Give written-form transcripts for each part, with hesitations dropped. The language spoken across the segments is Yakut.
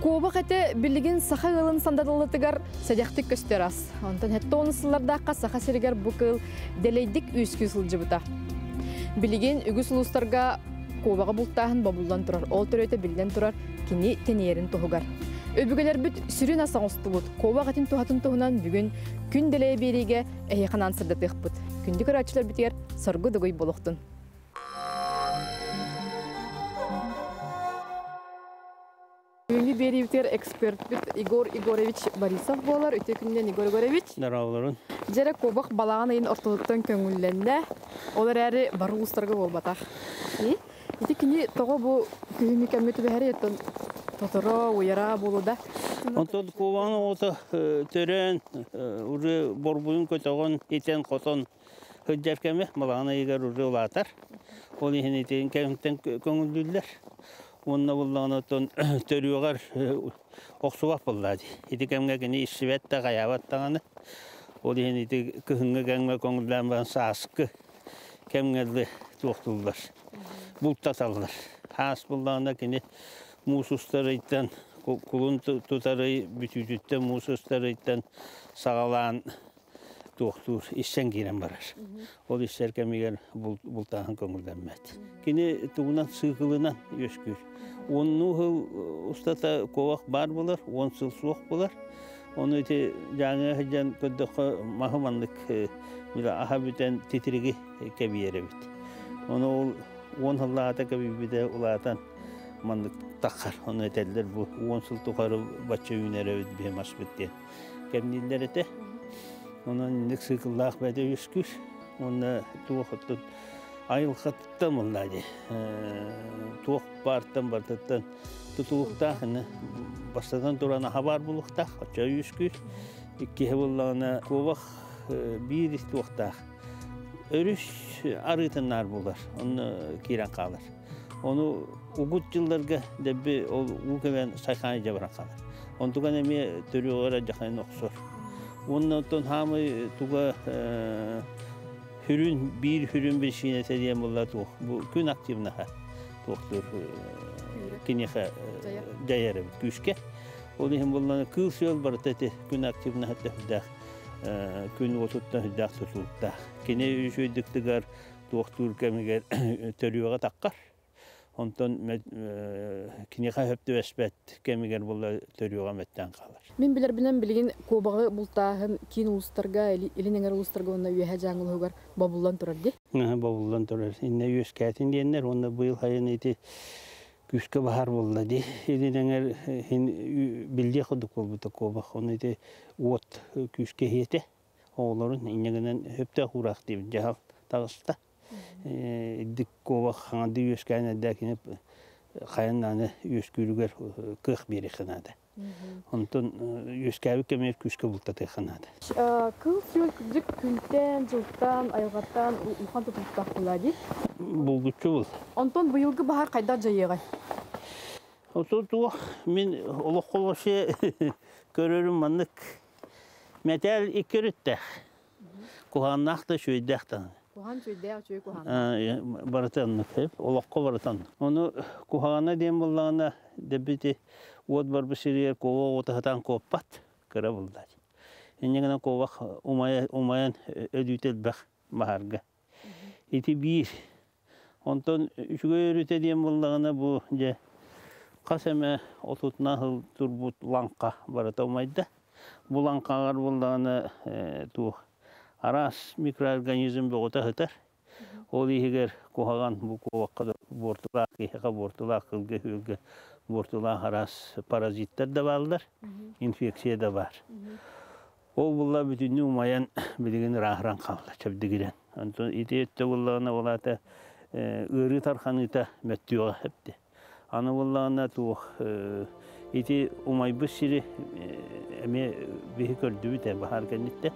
Куобах этэ билигин саха ыалын сандалытыгар сэдэхтик көстөр ас. Онтон 70 сыллардаахха Саха сиригэр бу кыыл дэлэйдик үөскүү сылдьыбыта. Билигин үгүс улуустарга куобаҕы бултааһын бобуллан турар. Ол төрүөтэ биллэн турар кини тэнийэрин туһугар. Өбүгэлэрбит сүрүн ас оҥостубут куобах этин туһатын туһунан бүгүн күн дэлэйэ биэриигэ эһиэхэ анаан сырдатыахпыт. Күндү көрөөччүлэрбитигэр соргу дугуй буолуохтун. Бүгүҥҥү биэриибитигэр экспертпит Егор Егорович Борисов буолар. Үтүө күнүнэн, Егор Егорович. Здороволорун. Дьэрэ куобах балаҕан ыйын ортотуттан көҥүллэннэ. Ол эрээри бары улуустарга буолбатах. Ити кини тоҕо бу күһүҥҥү кэмҥэ түбэһэрий, оттон тоторо, уйара буолуо да? Онтон куобаҕын оҕото төрөөн, уры борбуйун көтөҕөн, итэн-хотон сылдьар кэмэ балаҕан ыйыгар уры улаатар. Ол иһин итин кэмтэн көҥүллүүллэр. Уонна буллаҕына оттон төрүөҕэр охсубат буоллаа дии. Ити кэмҥэ кини иссибэт да хайаабат даҕаны. Ол иһин ити кыһыҥҥы кэмҥэ көҥүллээн баран сааскы кэмҥэ дылы туохтууллар, бултаталлар. Хаас буллаҕына кини муус устар ыйтан кулун тутар ый бүтүүтүттэн муус устар ыйтан саҕалаан туохтуур иссэн киирэн барар. Ол иссэр кэмигэр бултааһын көҥүллэммэт. Кини тугунан сыыкылынан үөскүүр. Уоннуу сыл устата куобах баар буолар, 10 сыл суох буолар. Ону ити Дьааҥыга сылдьан көрдөххө маһы маннык аһа бүтэн титириги кэбийэр эбит. Ону ол 10 сыллааҕыта кэбийбитэ улаатан маннык таххар. Ону этэллэр бу 10 сыл тухары бачча үүнэр эбит биһи маспыт диэн кэмнииллэр этэ. Онон инник сыыкыллаах бэйэтэ үөскүүр. Уонна туох оттон айылҕаттан буоллаа дии. Туох баартан барытыттан тутулуктаах бастатан туран аһа баар буолуохтаах, оччо үөскүүр. Иккиһэ буоллаҕына куобах биир туохтаах. Өрүс арыытын наар булар, онно киирэн хаалар. Ону угут дьылларга дэбби ол уу кэлэн сайхаан илдьэ баран хаалар. Онтуган эмиэ төрүөҕэр дьахайын охсор. Уонна оттон хаамай туга хүрүн биир хүрүн биричиинэтэ диэн буолла туох бу күн активнаһа туохтуур киниэхэ дьайар эбит күүскэ. Ол иһин буоллаҕына кыыл-сүөл барыта ити күн активнаһа төһүрдээх күн уотуттан сүрдээх тутулуктаах. Кини үчүгэйдик тыгар туохтуур кэмигэр төрүөҕэ таххар. Онтон киниэхэ сөп түбэспэт кэмигэр буолла төрүөҕэ мөттөөн хаалар. Мин билэрбинэн билигин куобаҕы бултааһын киин улуустарга, илин эҥэр улуустарга уонна Үөһээ Дьааҥы улууһугар бобуллан турар дии. Бобуллан турар. Иннэ үөскээтин диэннэр уонна быйыл сайын ити күүскэ баһаар буолла дии. Илин эҥэр биллиэх курдук буолбута куобах. Ону ити уот күүскэ иһиэтэ. Оҕолорун инньэ гынан сөптөөх уураах диэбит дьаһал таҕыста. Дик куобах хаҥардыы үөскээн эрдээкини хайан даҕаны үөскүүрүгэр кыах биэриэххэ наада. Онтон үөскээбит кэмигэр күүскэ бултатыахха наада. Кыыл-сүөл кырдьык күнтэн, дьылтан, айылҕаттан улахан тутулуктаах буолаа дии. Булгуччу бул. Онтон быйылгы баһаар хайдах дьайыаҕай? Оту туох мин олоххо вообще көрөрүм маннык мэтээл икки өрүттээх. Куһааннаах да үчүгэйдээх даҕаны. Куһаан үчүгэйдээх, үчүгэй куһааннаах. Барыта оннук, олоххо барыта оннук. Ону куһаҕана диэн буоллаҕына, дэбити уот барбыт сиригэр куобах уота сатаан куоппат, кыра буллаат. Инньэ гынан куобах умайан өлүүтэ элбэх баһаарга. Ити биир. Онтон үчүгэй өрүтэ диэн буоллаҕына бу дьэ хас эмэ отутунан сыл турбут лаҥха барыта умайда. Бу лаҥхаҕар буоллаҕына туох араас микроорганизм бөҕөтө сытар. Ол иһигэр куһаҕан бу куобахха да буортулаах, киһиэхэ буортулаах, кылга-күөлгэ буортулаах араас паразиттар да бааллар, инфекция да баар. Ол булла бүтүннүү умайан билигин ырааһыран хаалла, чэбдигирэн. Онтон ити өттө буллаҕына ол аата ыарыы тарханыыта мөттүөҕэ эпти. Аны буллаҕына туох ити умайбыт сири эмиэ биһи көрдүбүт ээ баһаар кэнниттэн.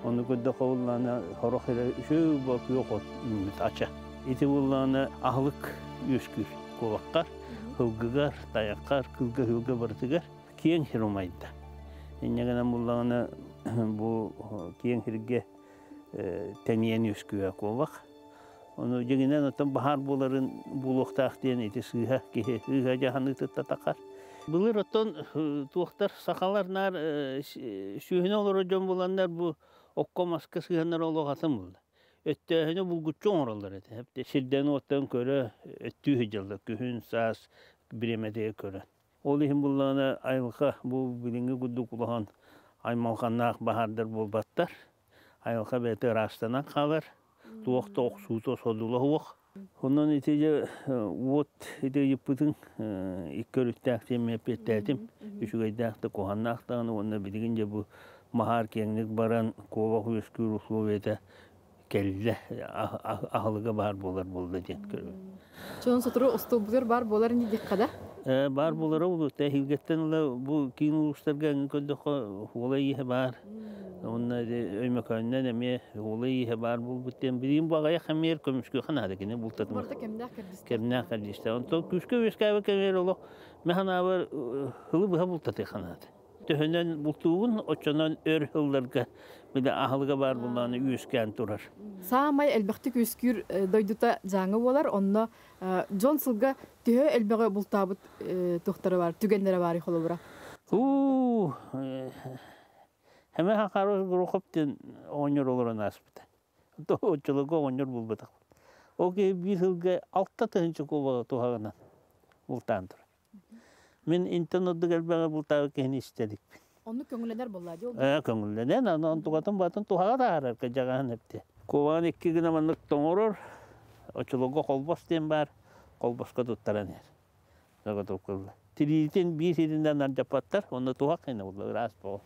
Ону көрдөххө буллаҕына сорох эрэ үчүгэй бу күөх от үүммүт ача. Ити буллаҕына аһылык үөскүүр куобаххар, сылгыгар, тайаххар, кыылга-күөлгэ барытыгар киэҥ сир умайда. Инньэ гынан буллаҕына бу киэҥ сиргэ тэнийэн үөскүүрэ куобах. Ону дьиҥинэн оттон баһаар буоларын буолуохтаах диэн ити сыыһа киһи сыыһа дьаһаныытыттан тахар. Былыр оттон туохтар сахалар наар сүөһүнү олорор дьон буланнар бу окко маска сыһаннар олох атын булла. Өттөөһүнү булгуччу оҥороллор этэ. Сирдэн-уоттан көрө өттүү сылдьаллар күһүн, саас бириэмэтигэр көрөн. Ол иһин буллаҕына айылҕа бу билиҥҥи курдук улахан аймалҕаннаах баһаардар буолбаттар. Айылҕа бэйэтэ ыраастанан хаалар. Туох да охсуута содула суох. Онон ити дьэ уот ити ыйыппытыҥ икки өрүттээх диэн эппиэттээтим. Үчүгэйдээх да куһаҕаннаах даҕаны уонна билигин дьэ бу маһаар киэҥник баран куобах үөскүүр условиета кэллэ аһылыга баар буолар буолла диэн көрөбүн. Чон сотору остуолбутугар баар буолар ини диэххэ да? Баар буолара буолуо. Эһиилгэттэн ыла бу киин улуустарга эҥин көрдөххө хуола ииһэ баар. Уонна Өймөкөөннөн эмиэ хуола ииһэ баар буолбут диэн билигин бу аҕыйах эмиэр көмүскүөххэ наада кини бултатын. Барыта кэмнээх кэрдиистээх. Кэмнээх кэрдиистээх. Онтон күүскэ үөскээбит кэмигэр олох мин санаабар ылы быһа бултатыахха наада. Төһөнөн бултуубун, оччонон өр сылларга били аһылыга баар буоллаҕына үөскээн турар. Саамай элбэхтик үөскүүр дойдута Дьааҥы буолар. Онно дьон сылга төһө элбэҕи бултаабыт туохтара баар, түгэннэрэ баарый холобура? Уу, Хэмэ Хахаров Горохов диэн оҕонньор олорон ааспыта. Оччолорго оҕонньор булбатах. Ол киһи биир сылга 6000 кубога туһаҕынан бултаан турар. Мин интэн ордук элбэҕи бултаабыт киһини истэ иликпин. Оннук көҥүллэнэр буолла дии ол? Көҥүллэнэн, аны онтукатын баатын туһаҕа таһаарар кыдьаҕаһын эпти. Кубаҕын икки гына маннык тоҥорор, оччолорго холбос диэн баар, холбоско туттаран иһэр. Заготовкалар. Тириитин биир сиринэн ардьаппаттар, онно туһах гына буолла, ыраас буол.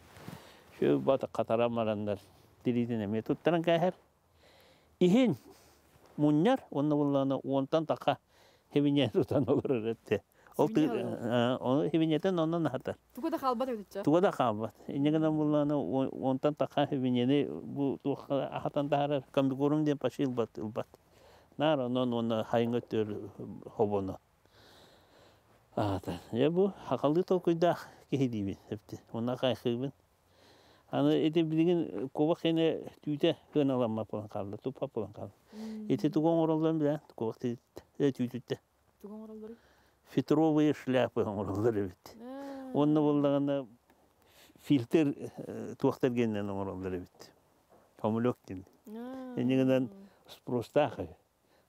Шү бат хатаран бараннар тириитин эмиэ туттаран кээһэр. Иһин мунньар уонна буоллаҕына уонтан таха хибиньэ тутан олорор этэ. Ол ону хибиньэтин онон аһатар. Туга да хаалбат эбит Туга да хаалбат. Инньэ гынан буоллаҕына уонтан таха хибиньэни бу туохха аһатан таһаарар комбикорм диэн почти ылбат ылбат. Наар онон уонна хайыҥа өттүгэр хобону аһатар. Дьэ бу хахалыы толкуйдаах киһи диибин эбит. Уонна хайхыыбын. Аны ити билигин куобах кэнэ түүтэ кыаналаммат буолан хаалла, туппат буолан хаалла. Ити тугу оҥороллорун билэн, куобах түүтүттэ. Тугу оҥороллоруй? Фетровые шляпы оҥороллор эбит. Уонна буоллаҕына фильтр туохтар геннэн оҥороллор эбит. Хомулек диэн. Инньэ гынан спростаах үһү.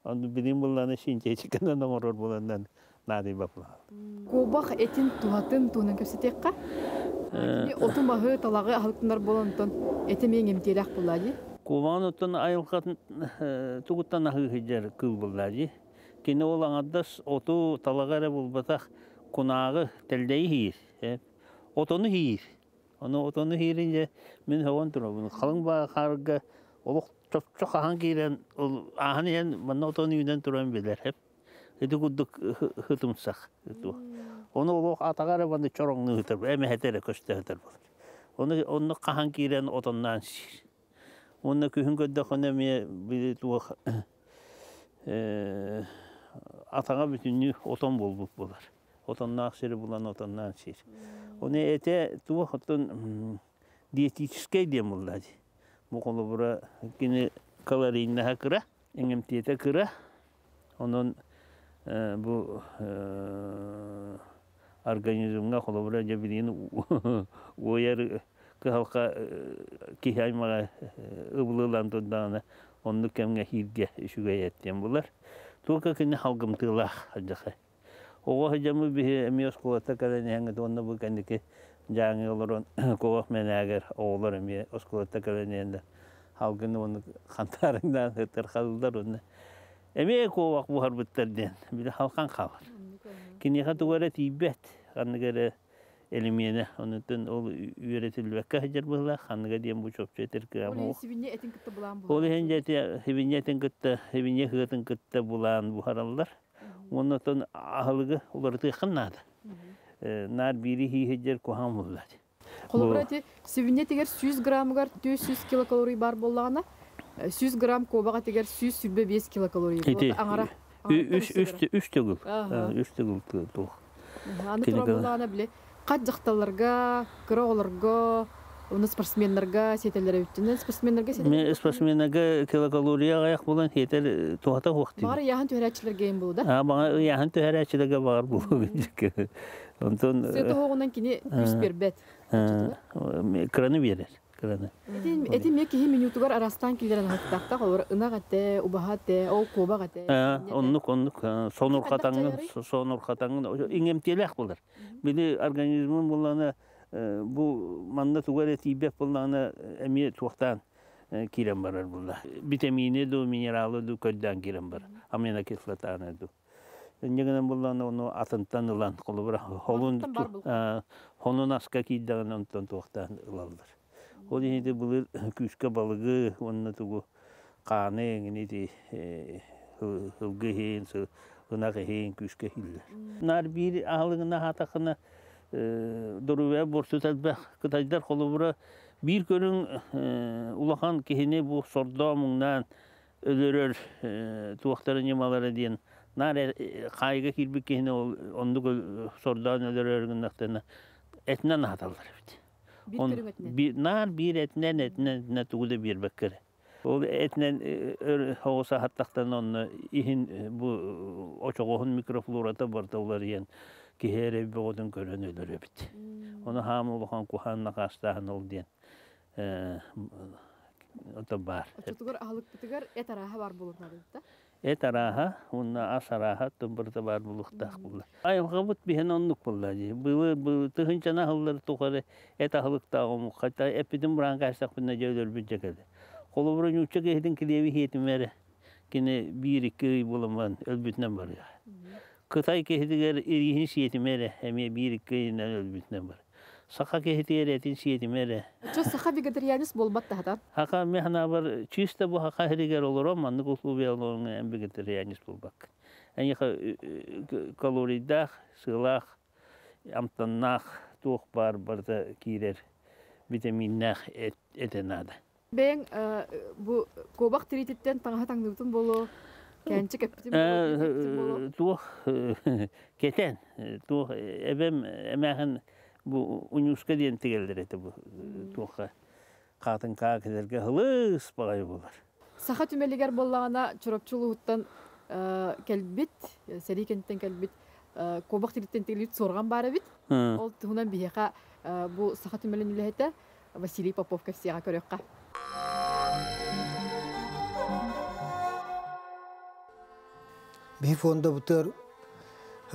Ону билим булланы синтетиканан оҥорор буоланнан наадыйбат буолан. Куобах этин туһатын туһунан кэпсэтиэххэ. Кини оту-маһы, талаҕы аһылыктанар буолан онтон эти эмиэ иҥэмтиэлээх буоллаа дии. Куобаҕын оттон айылҕатын тугуттан аһыы сылдьар кыыл буоллаа дии. Кини ол аҥардас оту, талаҕы эрэ булбатах, кунааҕы, тэллэйи сиир. Отону сиир. Ону отону сиирин дьэ мин сөҕөн турабын. Халыҥ баа хаарга олох чопчу хаһан киирэн ол ааһан иһэн манна отон үүнэн туран билэр эп. Ити курдук ытымсах. Ону олох атаҕа эрэ манна чороҥнуу сытар, эмэһэтэ эрэ көстө сытар буолар. Ону онно хаһан киирэн отонноон сиир. Уонна күһүн көрдөххүнэ эмиэ били туох атаҕа бүтүннүү отон буолбут буолар. Отонноох сири булан отонноон сиир. Ону этэ туох оттон диетическэй диэн буолла дии. Бу холобура кини калорийнаһа кыра, иҥэмтиэтэ кыра. Онон бу организмҥа холобура дьэ билигин уойар кыһалҕа киһи аймаҕа ыбылылан турдаҕына оннук кэмҥэ иһииргэ үчүгэй эт диэн булар. Туохха кини халгымтыылаах алдьархай. Оҕо сылдьаммыт биһи эмиэ оскуолаттан кэлэн иһэҥҥит уонна бу кэнники Дьааҥы олорон куобах мэнээгэр оҕолор эмиэ оскуолаттан кэлэн иһэннэр халгын уонна хантаарыҥнаан ытырхаллар уонна эмиэ куобах буһарбыттар диэн били халхан хаалар. Киниэхэ тугу эрэ тиийбэт, ханнык эрэ элимиэнэ онутун ол үөрэтиллибэккэ сылдьар быһыылаах ханныга диэн бу чопчу этэр кыам Ол сибинньэ этин кытта булаан Ол иһин дьэ сибинньэ этин кытта сибинньэ сыатын кытта булаан буһараллар. Уонна оттон аһылыгы уларытыаххын наада. Наар биири сии сылдьар куһаҕан буолла. Холобура ити сибинньэ этигэр 100 граммыгар 400 килокалорий баар буоллаҕына, 100 грамм куобах этигэр 125 килокалорий. Ити аҥара. Үс үс үс төгүл. Үс төгүл туох. Аны туран буоллаҕына били хат дьахталларга, кыра оҕолорго Оны спортсменнарга сиэтэллэр эбиттинэн спортсменнарга сиэтэллэр. Спортсменнарга килокалория аҕыйах буолан сиэтэр туһата суох дии. Баҕар ыйааһын түһэрээччилэргэ эм буолу да? Аа, баҕар ыйааһын түһэрээччилэргэ баҕар буолуо. Онтон сыа тоһоҕунан кини күүс биэрбэт. Кыраны биэрэр. Кыраны. Эти эмиэ киһи менютугар арастаан киллэрэн аһыктаахтаах олор ынах этэ, убаһа этэ, ол куобах этэ. Оннук, оннук. Сонурхатаҥын, сонурхатаҥын иҥэмтиэлээх буолар. Били организмын буллаҕына бу манна туга эрэ тиийбэт буоллаҕына эмиэ туохтаан киирэн барар буолла. Витамины дуу, минералы дуу көрдөөн киирэн барар. Аминокислотаны дуу. Инньэ гынан буоллаҕына ону атынтан ылан, холобура, холун, хонун аска киирдэҕинэ онтон туохтаан ылаллар. Ол иһин ити былыр күүскэ балыгы уонна тугу хааны эҥини ити сылгы иһин, ынах иһин күүскэ иһиллэр. Наар биир аһылыгына аһаатаххына доруобуйа буорсут элбэх. Кытайдар холобура биир көрүҥ улахан киһини бу сордоо муҥнаан өлөрөр туохтара ньымалара диэн наар хаайыга киирбит киһини ол оннук сордоон өлөрөр гыннахтарына этинэн аһаталлар эбит. Наар биир этинэн этинэн этинэн тугу да биэрбэккэ эрэ. Ол этинэн оҕус аһаттахтарына онно иһин бу очоҕоһун микрофлората барыта уларыйан киһи эрэ бөҕөтүн көрөн өлөр эбит. Ону хаам улахан куһаан накаастааһын ол диэн ото баар. Оччотугар аһылыкпытыгар эт арааһа баар буолуохтаах да? Эт арааһа уонна ас арааһа барыта баар буолуохтаах буолла. Айылҕабыт биһэн оннук буолла дии. Былы тыһынчана аһыллар тухары эт аһылыктаах омук. Хата эппитин бураан кээстэхпинэ дьэ өлөрбүт дьэ кэлэ. Холобура ньуучча киһитин килиэби иһиэтим эрэ кини биир-икки ый буолан өлбүтүнэн барыа. Кытай киһитигэр ирииһин сиэтимэ эрэ эмиэ биир-икки ыйынан өлбүтүнэн бар. Саха киһитигэр этин сиэтимэ эрэ. Чо саха вегетарианец буолбат таһатан? Хака мен санаабар чисто бу хака сиригэр олорон маннык условия олорон эн вегетарианец буолбаккын. Эйиэхэ калорийдаах, сыалаах, амтаннаах туох баар барыта киирэр витаминнээх этэ наада. Бэйэҥ бу куобах тириититтэн таҥаһа таҥныбытын буолуо, кээнчик эппитин буолуо, Туох кэтэн, туох эбэм эмээхин бу унюшка диэн тигэллэр этэ бу туохха хаатыҥкаа кэтэргэ һылыс баҕайы буолар. Саха түмэлигэр буоллаҕына Чурапчы улууһуттан кэлбит, сэрии кэнниттэн кэлбит куобах тирииттэн тигиллибит суорҕан баар эбит. Ол туһунан биһиэхэ бу Саха түмэлин үлэһитэ Василий Попов кэпсиэҕэ көрүөххэ. Биһи фондабытыгар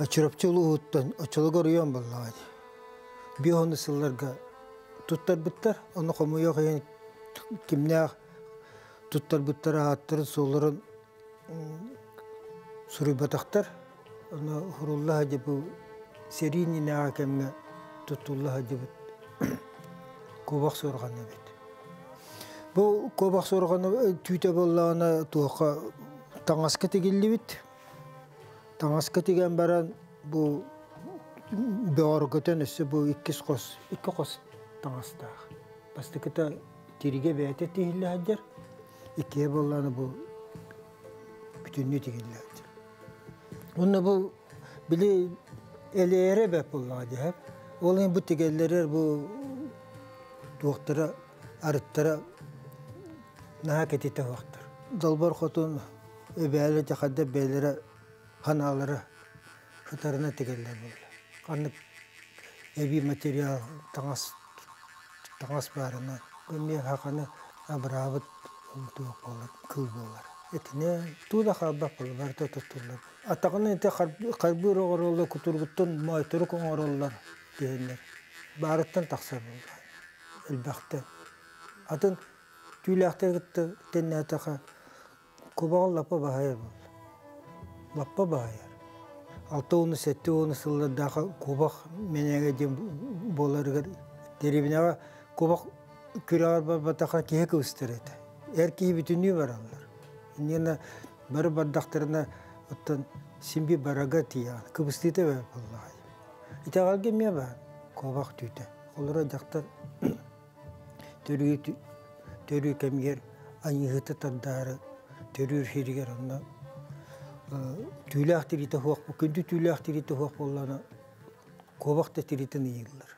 Чурапчы улууһуттан оччолорго оройуон буоллаҕа дии. Биир уонус сылларга туттарбыттар, ону хомойуох иһин кимнээх туттарбыттара ааттарын-суолларын суруйбатахтар. Ону сурулла сылдьыбыт сэрии иннинээҕи кэмҥэ туттулла сылдьыбыт куобах суорҕан эбит. Бу куобах суорҕаны түүтэ буоллаҕына туохха таҥаска тигиллибит. Таҥаска тигэн баран бу бөҕөргөтөн өссө бу иккис хос, икки хос таҥастаах. Бастакыта тиригэ бэйэтэ тиһиллэ сылдьар, иккиһэ буоллаҕына бу бүтүннүү тигиллэ сылдьар. Уонна бу били элээрэ бэрт буоллаҕа дии. Ол иһин бу тигэллэрэр бу туохтара арыттара наһаа кэтитэ суохтар. Далбар хотун эбээлэ дьахардар бэйэлэрэ ханаалара сытарына тигэллэр буолла. Ханнык эбии материал таҥас таҥас баарына эмиэ хаханы абыраабыт туох буолар кыл буолар. Итини туу да хаалбат буолар барыта туттуллар. Атаҕын ити харбыыр оҥороллор, кутуругуттан моойторук оҥороллор диэннэр. Баарыттан тахсар буолла. Элбэхтэ. Атын түүлээхтэр кытта тэннээтэхэ кубаҕын лаппа баһыйар буолла. Лаппа баһыйар. 60-70 сыллардаах кубах мэнээгэ диэн буоларыгар дэриэбинэҕэ кубах күрэҕэр барбатахха киһи кыбыстар этэ. Эр киһи бүтүннүү бараллар. Инньэ бары бардахтарына оттон син биир барага тиийэҕин. Кыбыстыыта бэрт буоллаҕа. Итэҕэлгэ эмиэ баар куобах түүтэ. Холоро дьахтар төрүү төрүү кэмигэр айыыһыты тардаары төрүүр сиригэр онно түүлээх тириитэ суох күндү түүлээх тириитэ суох буоллаҕына куобах да тириитин ыйыыллар.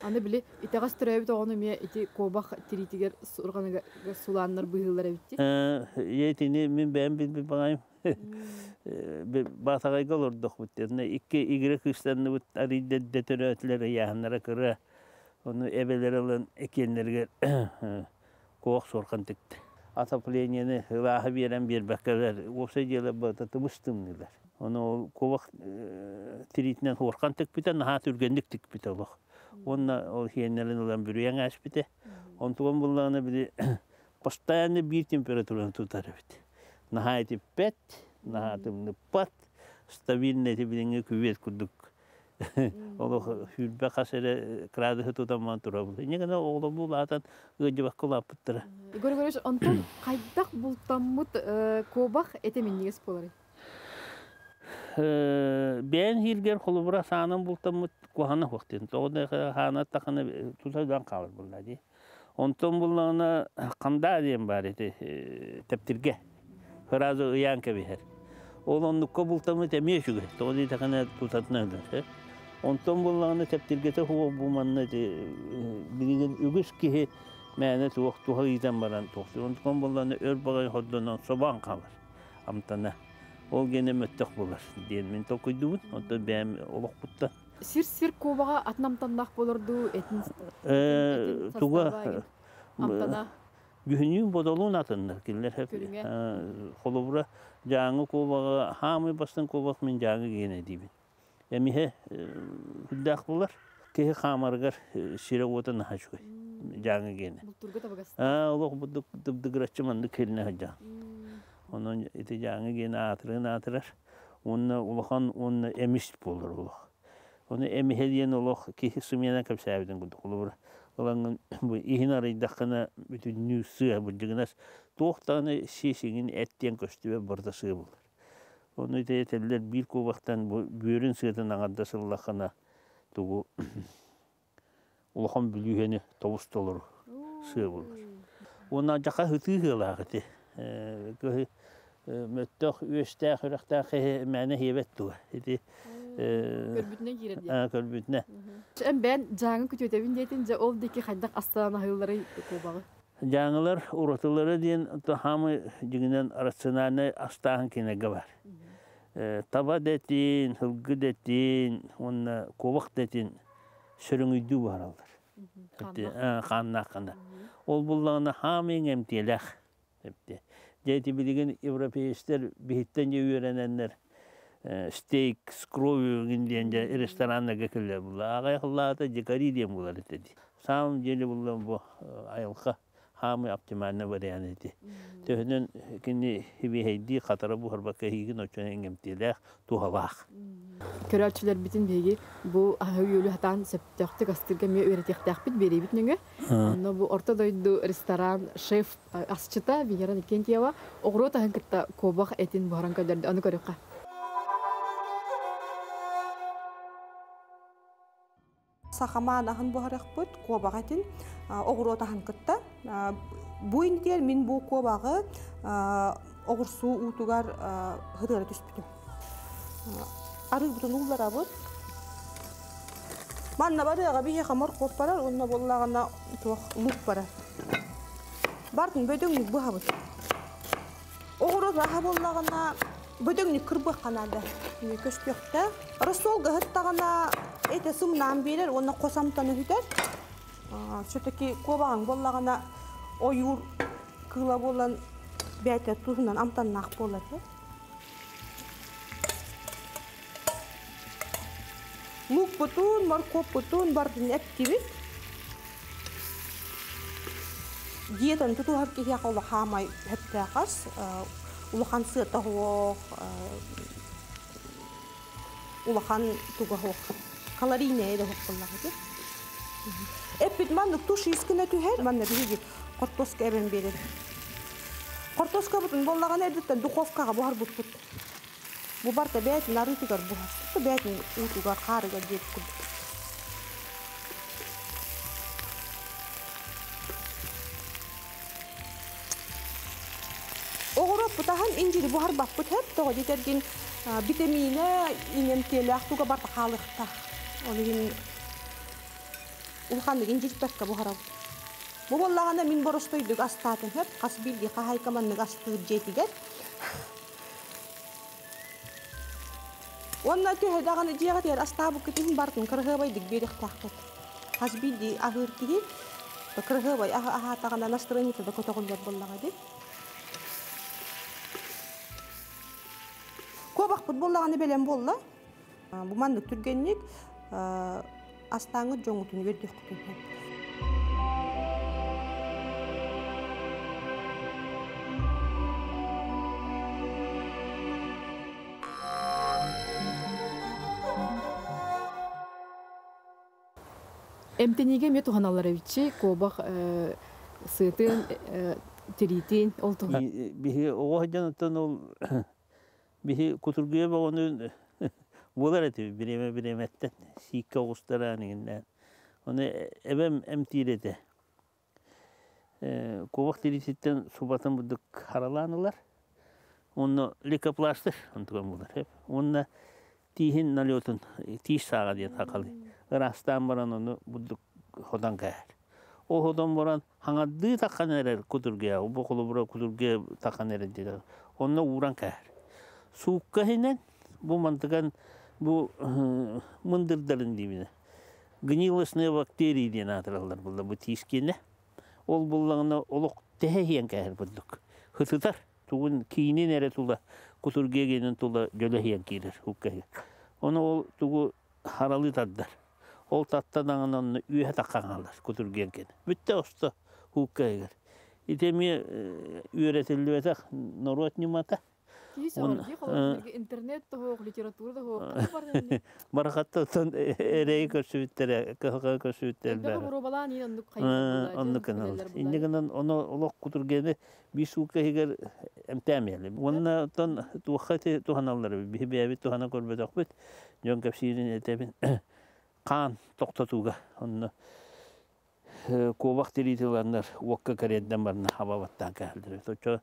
Аны били итэҕэс төрөөбүт оҕону эмиэ ити куобах тириитигэр сурҕаныгар сулааннар быыһыыллар эбит дии. Итини мин бэйэм билбит баҕайым. Баатаҕайга олордохпут. Икки игирэ кыыстанныбыт арыйда эрдэ төрөөтүлэр ыйааһыннара кыра. Ону эбэлэр ылан экиэннэригэр куох суорҕан тикти. Отоплениены ылааһы биэрэн биэрбэккэлэр уопсай дьиэлэр барыта тыбыс тымныылар. Ону ол куобах тириитинэн суорҕан тикпитэ, наһаа түргэнник тикпитэ олох. Уонна ол хиэннэрин ылан бүрүйэн ааспыта. Онтуган буллаҕына били постоянно биир температураны тутар эбит. Наһаа итиппэт, наһаа тымныппат, стабильно ити билиҥҥи күбүөт курдук олох сүүрбэ хас эрэ градуһу тутан турабын. Инньэ гына оҕолорбут улаатан ыалдьыбакка улааппыттара. Егор Егорович, онтон хайдах бултаммыт куобах этэ минньигэс буоларый? Бэйэн иһиргэр холобура саанан бултаммыт куһаҕана суох диэн. Тоҕо да хаана тахана тута хаалар буолла дии. Онтон буллаҕына хандаа диэн баар ити тэптиргэ. Сразу ыйаан кэбиһэр. Ол оннукка бултаммыт эмиэ үчүгэй. Тоҕо диэтэххинэ тутатына өлөр. Онтон буллаҕына тэптиргэтэ суох бу манна ити билигин үгүс киһи мээнэ туох туһа ыытан баран туохтуур. Онтон буллаҕына өр баҕайы хордонон собоон хаалар амтана. Ол гэнэ мөттөх булар диэн мин толкуйдуубун. Онтон бэйэм олохпуттан Сир-сир куобаҕа атын амтаннаах буолар дуу, этин туга амтана Дьүһүнүүн бодолуун атыннар кинилэр холобура Дьааҥы куобаҕа хаамый бастыҥ куобах мин Дьааҥы гиэнэ диибин. Эмиһэ үрдээх буолар. Киһи хаамарыгар сирэ-уота наһаа үчүгэй. Дьааҥы гиэнэ. Бултуурга табыгастаах. Олох бурдук дыбдыгыраччы маннык киринэ сылдьаҕын. Онон ити Дьааҥы гиэнэ аатырыан аатырар. Уонна улахан уонна эмис буолар олох. Ону эмиһэ диэн олох киһи сымыйанан кэпсээбитин курдук. Холобура, ылаҥҥын бу иһин арыйдаххына бүтүннүү сыа бырдьыгынас туох даҕаны сиэсиҥин эт диэн көстүбэт барыта сыа буолар. Ону ити этэллэр биир куобахтан бу бүөрүн сыатын аҥардас ыллаххына тугу улахан бүлүүһэни тобус толору сыа буолар. Уонна дьаха ытыы сыалаах ити. Мөттөх үөстээх үрэхтээх киһи мээнэ иһиэбэт дуо? Ити Көрбүтүнэн киирэр диэн. Көрбүтүнэ. Эн бэйэн Дьааҥы күтүөтэбин диэтин, дьэ ол диэки хайдах астаан аһыылларый куобаҕы? Дьааҥылар уратылара диэн хаамы дьиҥинэн рациональнай астааһын кинилэргэ бар. Таба дэтин, сылгы дэтин уонна куобах дэтин сөрөҥүйдүү буһараллар. Хааннаах хана. Ол буллаҕына хаамы иҥэмтиэлээх. Дьэ ити билигин европеецтэр биһиттэн дьэ үөрэнэннэр стейк с кровью диэн дьэ рестораннарга кэллэр булла. Аҕай хыллаата дикари диэн булар этэ дии. Самом деле булла бу айылҕа хаамый оптимальный вариант ити. Төһөнөн кини хибиһэйдии хатара буһарбакка иһигин оччон иҥэмтиэлээх, туһалаах. Көрөөччүлэрбитин биһиги бу аһы-үөлү сатаан сөптөөхтүк астыырга эмиэ үөрэтиэхтээхпит биэриибит нөҥүө. Онно бу Орто дойду ресторан шеф асчыта Венера Никентьева оҕуруот аһын кытта куобах этин буһаран көрдөрдө. Ону көрүөххэ. Сахамаан аһын буһарыахпыт, куобах этин, оҕуруот аһын кытта. Бу иннигэр мин бу куобаҕы оҕурсуу уутугар һытыара түспүтүм. Арыыбытын уулларабыт. Манна барыаҕа биһиэхэ моркуоп барар, уонна буоллаҕына туох лук барар. Бартын бөдөҥнүк быһабыт. Оҕуруот аһа буоллаҕына бөдөҥнүк кырбыахха наада. Көстүөхтээх. Рассолга ыһыттаҕына этэ сымнаан биэрэр уонна хос амтаны үтэр. Все-таки куобаҕыҥ буоллаҕына ойуур кыыла буолан бэйэтэ туһунан амтаннаах буолар. Луукпутун, моркуоппутун барытын эптибит. Диетаны тутуһар киһиэхэ улахаамай сөптөөх ас, улахан сыата суох, улахан туга суох, калорийнайа да суох буоллаҕа ити. Эппит маннык туш искинэ түһэр, манна биһиги хортуоска эбэн биэрэр. Хортуоскабытын буоллаҕына эрдэттэн духовкаҕа буһарбыппыт. Бу барыта бэйэтин арыытыгар буһар. Бэйэтин уутугар, хаарыгар диэбит курдук. Оҕуруоппут аһын инжири буһарбаппыт һэп, тоҕо диэтэргин витаминэ, иҥэмтиэлээх туга барыта хаалыахтаах. Ол иһин Улаханнык инжирпэккэ буһарабыт. Бу буоллаҕына мин боростуойдук астаатым сөп, хас биирдии хаһаайка маннык астыыр дьиэтигэр. Уонна төһө даҕаны дьиэҕитигэр астаабыккыт иһин барытын кыраһыабайдык биэриэхтээххит. Хас биирдии аһыыр киһи кыраһыабай аһы аһаатаҕына настроениета да көтөҕүллэр буоллаҕа дии. Куобахпыт буоллаҕына бэлэм буолла. Бу маннык түргэнник астааҥҥыт дьоҥҥутун үөрдүөххүтүн сөп. Эмтэниигэ эмиэ туһаналлар эбитчи, куобах сыатын, тириитин, ол туһунан. Биһи оҕо сылдьан оттон ол биһи кутургуйа бөҕөнү буолар этибит бириэмэ бириэмэттэн сииккэ оҕустараан иҥиннээн. Ону эбэм эмтиир этэ. Куобах тириититтэн субатын бурдук харалаан ылар. Онно лейкопластырь онтуган булар. Уонна тииһин налетун тиис сааҕа диэн хахалы ыраастаан баран ону бурдук хотон кээһэр. Ол хотон баран хаҥардыы таххан эрэр кутургуйа, бу холобура кутургуйа таххан эрэр диэн. Онно ууран кээһэр. Суукка иһинэн бу мантыган бу мындырдарын диибинэ гнилостные бактерии диэн аатыраллар булла бу тиис киэнэ. Ол буллаҕына олох тэһэ иһэн кээһэр бурдук. Хытытар тугун киинин эрэ тула кутургуйа гиэнин тула дьөлө иһэн киирэр укка Ону ол тугу харалыы тардар. Ол татта даҕаны онно үөһэ таххан хаалар кутургуйан киэнэ. Бүттэ осто укка иһигэр. Ити эмиэ үөрэтиллибэтэх норуот ньымата. Киһи сөҕөр холобур интернет тоһуох, литература тоһуох, Барахаттан эрэйи көрсүбүттэрэ, кыһалҕа көрсүбүттэр элбэх. Боруобалаан иин оннук хайыыр Оннук гыналлар. Инньэ гынан ону олох кутурганы биир суукка иһигэр эмтээмиэлим. Уонна оттон туохха ити туһаналлар биһи бэйэбит туһана көрбөтөхпүт. Дьон кэпсиирин этэбин. Хаан тохтотууга онно куобах тириитин ыланнар уокка кэриэрдэн барна хаба баттаан кээһэллэр. Оччо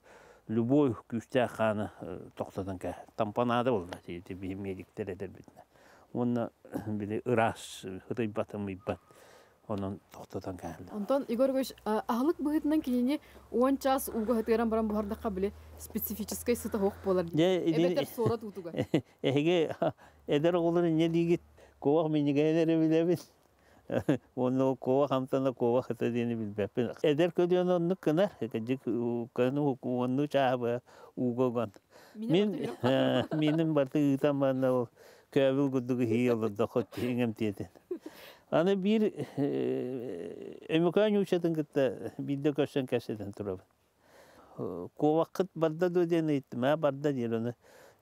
любой күүстээх хааны тохтотон кээһэр. Тампонада буолла ити биһи медиктэр этэрбитинэ. Уонна били ыраас ытыйбат ымыйбат онон тохтотон кээһэллэр. Онтон Егор Егорович аһылык быһыытынан кинини уон чаас ууга сытыаран баран буһардахха били специфическэй сыта суох буолар. Эбэтэр суорат уутугар. Эһиги эдэр оҕолор инньэ диигит куобах минньигэһин эрэ билэбин. Уонна куобах амтана куобах ыта диэни билбэппин. Эдэр көлүөнэ оннук гынар. Кырдьык уоннуу чааһы ууга уган. Мин миним барыта ыытан барна ол көөбүл курдук иһии олордоххо иҥэмтиэтин. Аны биир Өмөкөөн Ньуучатын кытта биирдэ көрсөн кэпсэтэн турабын. Куобаххыт барда дуо диэн ыйыттым. Аа барда диир ону.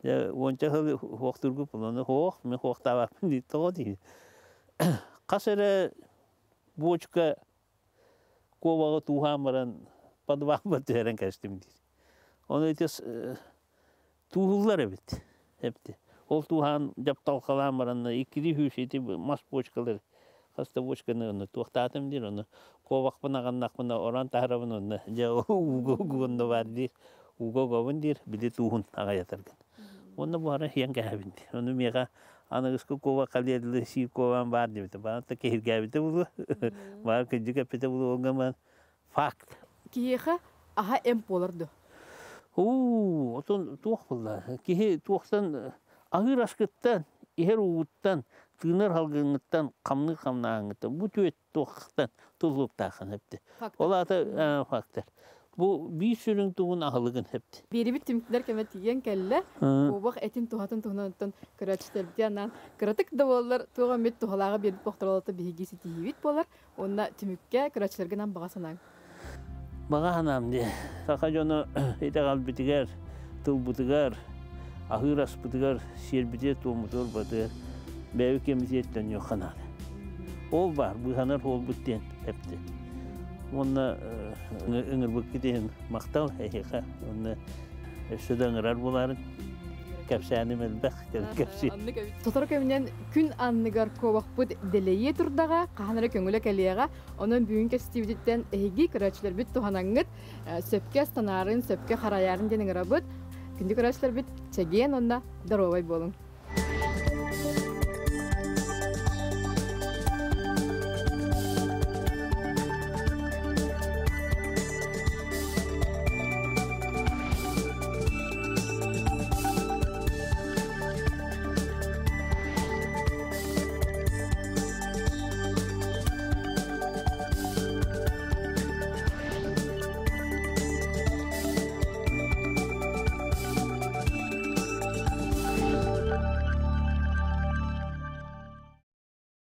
Дьэ уонча сыл хуохтуургут буолуо. Хуох, мин хуохтаабаппын диир. Тоҕо диир. Хас эрэ буочука куобаҕы тууһаан баран подвалбар түһэрэн кэбистим диир. Ону ити тууһуллар эбит. Эпти. Ол тууһаан дьапталхалаан баран иккилии сүүс ити мас бочкалар хас да бочканы онно туохтаатым диир ону куобахпын аҕыннахпына орон таһарабын онно дьэ ууга угуонна баар диир ууга угабын диир били тууһун аҕайатаргын уонна буһара иһэн кээһэбин диир ону миэхэ аныгыскы куобах халиэдилы сиир куобаан баар диэбитэ баан киһиргээбитэ буолуо баар кырдьык эппитэ буолуо ол факт Киһиэхэ аһа эмп буолар дуо? Уу, отон туох буолла? Киһи туохтан аһыыр аскыттан, иһэр уугуттан, тыынар халгыҥҥыттан, хамныыр хамнааҥҥыттан бу түөт туохтан туллуктааххын эпти. Ол аата фактор. Бу биир сүрүн тугун аһылыгын эпти. Биэрибит түмүктэр кэмэ тиийэн кэллэ. Куобах этин туһатын туһунан оттон көрөөччүлэрбитин анаан кыратык да буоллар туох эмит туһалааҕы биэрбит бохторолото биһиги ситиһиибит буолар. Уонна түмүккэ көрөөччүлэргинэн баҕа санааҥ. Баҕа санаам диэ. Саха дьоно итэҕэлбитигэр, тылбытыгар, аһыыр аспытыгар, сиэрбитигэр-туоммутугар барытыгар бэйэбит кэмитиэттэн үөххэ наада. Ол баар, быыһанар буолбут диэн эпти. Уонна ыҥырбыккыт иһин махтал эһиэхэ. Уонна өссө да ыҥырар буоларын кэпсээним элбэх кэпсиир. Сотору кэминэн күн анныгар куобахпыт дэлэйиэ турдаҕа, хаһан эрэ көҥүлэ кэлиэҕэ. Онон бүгүн кэстиибититтэн эһиги көрөөччүлэрбит туһанаҥҥыт, сөпкө станаарын, сөпкө харайаарын диэн ыҥырабыт. Күндү көрөөччүлэрбит чэгиэн уонна доруобай буолуҥ.